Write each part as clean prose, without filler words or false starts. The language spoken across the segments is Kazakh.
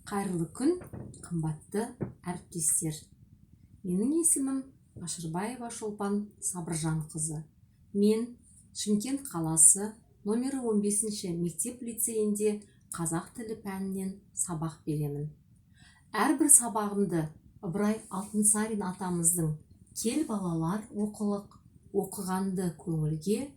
Қайырлы күн, қымбатты әріптестер! Менің есімім Ашырбаева Шолпан Сабыржанқызы. Мен Шымкент қаласы номері 15 мектеп лицейінде қазақ тілі пәнінен сабақ беремін. Әрбір сабағымды Ыбырай Алтынсарин атамыздың «Кел, балалар, оқылық, оқығанды көңілге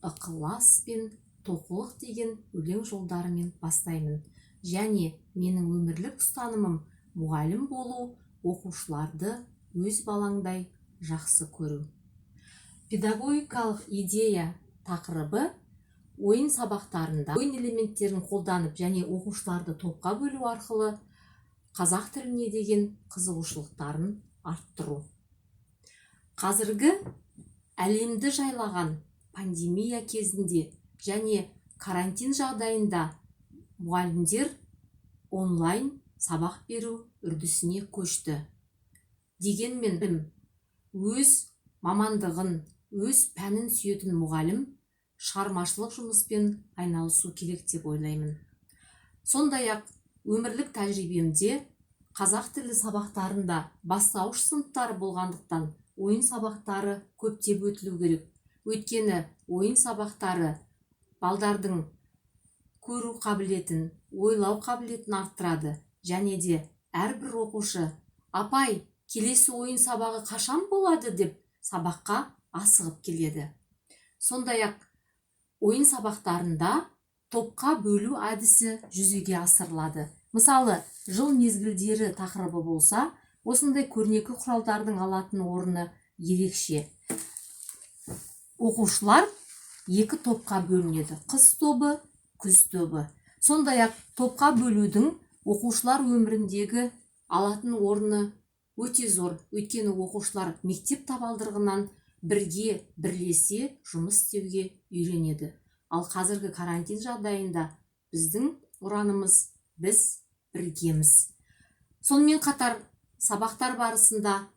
ықылас пен тоқылық» деген өлең жолдарымен бастаймын. Және менің өмірлік ұстанымым: мұғалім болу – оқушыларды өз балаңдай жақсы көру. Педагогикалық идея тақырыбы: ойын сабақтарында ойын элементтерін қолданып және оқушыларды топқа бөлу арқылы қазақ тіліне деген қызығушылықтарын арттыру. Қазіргі әлемді жайлаған пандемия кезінде және карантин жағдайында мұғалімдер онлайн сабақ беру үрдісіне көшті. Дегенмен өз мамандығын, өз пәнін сүйетін мұғалім шығармашылық жұмыспен айналысу керек деп ойлаймын. Сондай-ақ өмірлік тәжірибемде қазақ тілі сабақтарында бастауыш сыныптары болғандықтан, ойын сабақтары көптеп өтілу керек. Өйткені ойын сабақтары балдардың көру қабілетін, ойлау қабілетін арттырады. Және де әрбір оқушы «Апай, келесі ойын сабағы қашан болады?» деп сабаққа асығып келеді. Сондай-ақ ойын сабақтарында топқа бөлу әдісі жүзеге асырылады. Мысалы, жыл мезгілдері тақырыбы болса, осындай көрнекі құралдардың алатын орны ерекше. Оқушылар екі топқа бөлінеді: қыс тобы, күз тобы. Сондай-ақ топқа бөлудің оқушылар өміріндегі алатын орны өте зор. Өйткені оқушылар мектеп табалдырығынан бірге, бірлесе жұмыс істеуге үйренеді. Ал қазіргі карантин жағдайында біздің ұранымыз: «Біз біргеміз». Сонымен қатар сабақтар барысында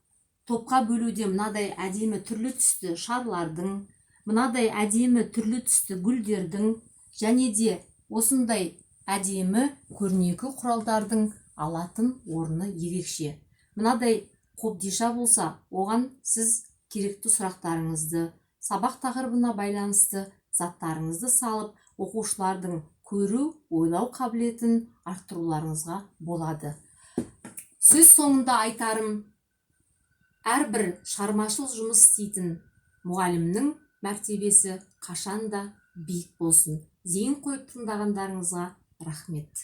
топқа бөлуде мынадай әдемі түрлі түсті шарлардың, мынадай әдемі түрлі түсті гүлдердің және де осындай әдемі көрнекі құралдардың алатын орны ерекше. Мынадай қобдиша болса, оған сіз керекті сұрақтарыңызды, сабақ тақырыбына байланысты заттарыңызды салып, оқушылардың көру, ойлау қабілетін арттыруларыңызға болады. Сөз соңында айтарым: әрбір шығармашыл жұмыс істейтін мұғалімнің мәртебесі қашанда биік болсын. Зейін қойып тыңдағандарыңызға рахмет.